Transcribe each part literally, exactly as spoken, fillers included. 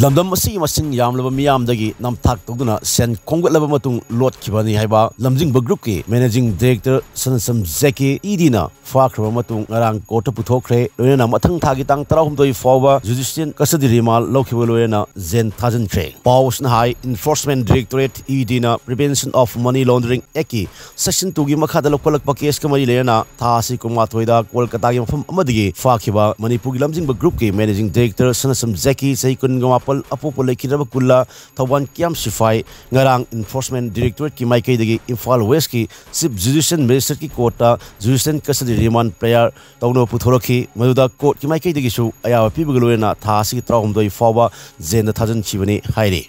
ꯂꯝꯗꯝ ꯑꯁꯤꯒꯤ ꯃꯁꯤꯡ ꯌꯥꯝꯂꯕ ꯃꯤꯌꯥꯝꯗꯒꯤ ꯅꯝꯊꯥꯛ ꯇꯧꯗꯨꯅ ꯁꯦꯟ ꯈꯣꯝꯒꯠꯂꯕ ꯃꯇꯨꯡ ꯂꯣꯠꯈꯤꯕꯅꯤ ꯍꯥꯏꯕ ꯂꯝꯖꯤꯡꯕ ꯒ꯭ꯔꯨꯞꯀꯤ ꯃꯦꯅꯦꯖꯤꯡ ꯗꯤꯔꯦꯛꯇꯔ ꯁꯅꯥꯁꯝ ꯖꯦꯀꯤ ꯏꯗꯤꯅ ꯐꯥꯈ꯭ꯔꯕ ꯃꯇꯨꯡ ꯉꯔꯥꯡ ꯀꯣꯔꯠꯇ ꯄꯨꯊꯣꯛꯈ꯭ꯔꯦ꯫ ꯂꯣꯏꯅꯅ ꯃꯊꯪ ꯊꯥꯒꯤ ꯇꯥꯡ ꯇꯔꯥꯍꯨꯝꯗꯣꯏ ꯐꯥꯎꯕ ꯖꯨꯗꯤꯁꯤꯌꯦꯜ ꯀꯁꯇꯗꯤ ꯔꯤꯃꯥꯟ ꯂꯧꯈꯤꯕ ꯂꯣꯏꯅꯅ ꯖꯦꯟ ꯊꯥꯖꯤꯟꯈ꯭ꯔꯦ꯫ ꯄꯥꯎ ꯑꯁꯤꯅ ꯍꯥꯏ, ꯏꯟꯐꯣꯔꯁꯃꯦꯟ ꯗꯤꯔꯦꯛꯇꯣꯔꯦꯠ ꯏꯗꯤꯅ Prevention of Money Laundering Actꯀꯤ Section twoꯒꯤ ꯃꯈꯥꯗ ꯂꯧꯈꯠꯂꯛꯄ ꯀꯦꯁꯀ ꯃꯔꯤ ꯂꯩꯅꯅ ꯊꯥ ꯑꯁꯤ ꯀꯨꯟꯃꯥꯊꯣꯏꯗ ꯀꯣꯜꯀꯇꯥꯒꯤ ꯃꯐꯝ ꯑꯃꯗꯒꯤ ꯐꯥꯈꯤꯕ ꯃꯅꯤꯄꯨꯔꯒꯤ ꯂꯝꯖꯤꯡꯕ ꯒ꯭ꯔꯨꯞꯀꯤ ꯃꯦꯅꯦꯖꯤꯡ ꯗꯤꯔꯦꯛꯇꯔ ꯁꯅꯥꯁꯝ ꯖꯦꯀꯤ, ꯆꯍꯤ ꯀꯨꯟꯒ ꯃꯥꯄꯜ, ꯑꯄꯣꯛꯄ ꯂꯩꯈꯤꯗ꯭ꯔꯕ ꯀꯨꯜꯂꯥ, ꯊꯧꯕꯥꯜ ꯀꯦꯝꯞ ꯁꯤꯐꯥꯏ, ꯉꯔꯥꯡ ꯏꯟꯐꯣꯔꯁꯃꯦꯟ ꯗꯤꯔꯦꯛꯇꯣꯔꯦꯠꯀꯤ ꯃꯥꯏꯀꯩꯗꯒꯤ ꯏꯝꯐꯥꯜ ꯋꯦꯁꯀꯤ ꯆꯤꯐ ꯖꯨꯗꯤꯁꯤꯌꯦꯜ ꯃꯦꯖꯤꯁꯇ꯭ꯔꯦꯠꯀꯤ ꯀꯣꯔꯠꯇ ꯖꯨꯗꯤꯁꯤꯌꯦꯜ ꯀꯁꯇꯗꯤ ꯔꯤꯃꯥꯟ ꯄ꯭ꯔꯦꯌꯔ ꯇꯧꯅꯕ ꯄꯨꯊꯣꯔꯛꯈꯤ꯫ ꯃꯗꯨꯗ ꯀꯣꯔꯠꯀꯤ ꯃꯥꯏꯀꯩꯗꯒꯤꯁꯨ ꯑꯌꯥꯕ ꯄꯤꯕꯒ ꯂꯣꯏꯅꯅ ꯊꯥ ꯑꯁꯤꯒꯤ ꯇꯔꯥꯍꯨꯝꯗꯣꯏ ꯐꯥꯎꯕ ꯖꯦꯜꯗ ꯊꯥꯖꯤꯟꯈꯤꯕꯅꯤ ꯍꯥꯏꯔꯤ꯫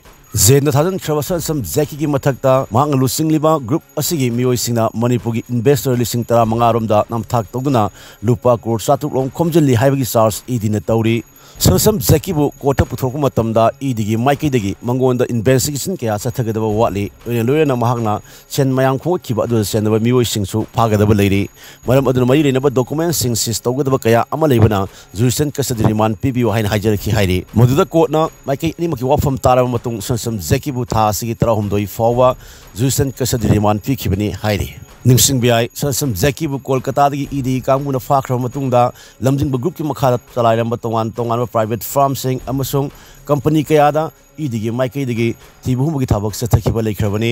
ꯖꯦꯜꯗ ꯊꯥꯖꯤꯟꯈ꯭ꯔꯕ ꯁꯅꯥꯁꯝ ꯖꯦꯀꯤꯒꯤ ꯃꯊꯛꯇ ꯃꯍꯥꯛꯅ ꯂꯨꯆꯤꯡꯂꯤꯕ ꯒ꯭ꯔꯨꯞ ꯑꯁꯤꯒꯤ ꯃꯤꯑꯣꯏꯁꯤꯡꯅ ꯃꯅꯤꯄꯨꯔꯒꯤ ꯏꯟꯚꯦꯁꯇꯔ ꯂꯤꯁꯤꯡ ꯇꯔꯥꯃꯉꯥ ꯔꯣꯝꯗ ꯅꯝꯊꯥꯛ ꯇꯧꯗꯨꯅ ꯂꯨꯄꯥ ꯀ꯭ꯔꯣꯔ ꯆꯥꯇ꯭ꯔꯨꯛ ꯔꯣꯝ ꯈꯣꯝꯖꯤꯜꯂꯤ ꯍꯥꯏꯕꯒꯤ ꯆꯥꯔꯖ ꯏꯗꯤꯅ ꯇꯧꯔꯤ꯫ ꯁꯅꯥꯁꯝ ꯖꯦꯀꯤꯕꯨ ꯀꯣꯔꯠꯇ ꯄꯨꯊꯣꯔꯛꯄ ꯃꯇꯝꯗ ꯏꯗꯤꯒꯤ ꯃꯥꯏꯀꯩꯗꯒꯤ ꯃꯉꯣꯟꯗ ꯏꯟꯚꯦꯁꯇꯤꯒꯦꯁꯟ ꯀꯌꯥ ꯆꯠꯊꯒꯗꯕ ꯋꯥꯠꯂꯤ꯫ ꯂꯣꯏꯅ ꯂꯣꯏꯅꯅ ꯃꯍꯥꯛꯅ ꯁꯦꯟ ꯃꯌꯥꯝ ꯈꯣꯝꯒꯠꯈꯤꯕ ꯑꯗꯨꯗ ꯆꯦꯟꯅꯕ ꯃꯤꯑꯣꯏꯁꯤꯡꯁꯨ ꯐꯥꯒꯗꯕ ꯂꯩꯔꯤ꯫ ꯃꯔꯝ ꯑꯗꯨꯅ ꯃꯔꯤ ꯂꯩꯅꯕ ꯗꯣꯀꯨꯃꯦꯟꯁꯤꯡ ꯁꯤꯖ ꯇꯧꯒꯗꯕ ꯀꯌꯥ ꯑꯃ ꯂꯩꯕꯅ ꯖꯨꯗꯤꯁꯤꯌꯦꯜ ꯀꯁꯇꯗꯤ ꯔꯤꯃꯥꯟ ꯄꯤꯕꯤꯌꯨ ꯍꯥꯏꯅ ꯍꯥꯏꯖꯔꯛꯈꯤ ꯍꯥꯏꯔꯤ꯫ ꯃꯗꯨꯗ ꯀꯣꯔꯠꯅ ꯃꯥꯏꯀꯩ ꯑꯅꯤꯃꯛꯀꯤ ꯋꯥꯐꯝ ꯇꯥꯔꯕ ꯃꯇꯨꯡ ꯁꯅꯥꯁꯝ ꯖꯦꯀꯤꯕꯨ ꯊꯥ ꯑꯁꯤꯒꯤ ꯇꯔꯥꯍꯨꯝꯗꯣꯏ ꯐꯥꯎꯕ ꯖꯨꯗꯤꯁꯤꯌꯦꯜ ꯀꯁꯇꯗꯤ ꯔꯤꯃꯥꯟ ꯄꯤꯈꯤꯕꯅꯤ ꯍꯥꯏꯔꯤ꯫ ꯅꯤꯡꯁꯤꯡꯕ ꯌꯥꯏ, ꯁꯅꯥꯁꯝ ꯖꯦꯀꯤꯕꯨ ꯀꯣꯜꯀꯇꯥꯗꯒꯤ ꯏꯗꯤ ꯀꯥꯡꯕꯨꯅ ꯐꯥꯈ꯭ꯔꯕ ꯃꯇꯨꯡꯗ ꯂꯝꯖꯤꯡꯕ ꯒ꯭ꯔꯨꯞꯀꯤ ꯃꯈꯥꯗ ꯆꯂꯥꯏꯔꯝꯕ ꯇꯣꯉꯥꯟ ꯇꯣꯉꯥꯟꯕ ꯄ꯭ꯔꯥꯏꯚꯦꯠ ꯐꯥꯔꯝꯁꯤꯡ ꯑꯃꯁꯨꯡ ꯀꯝꯄꯅꯤ ꯀꯌꯥꯗ ꯏꯗꯤꯒꯤ ꯃꯥꯏꯀꯩꯗꯒꯤ ꯊꯤꯕ ꯍꯨꯝꯕꯒꯤ ꯊꯕꯛ ꯆꯠꯊꯈꯤꯕ ꯂꯩꯈ꯭ꯔꯕꯅꯤ꯫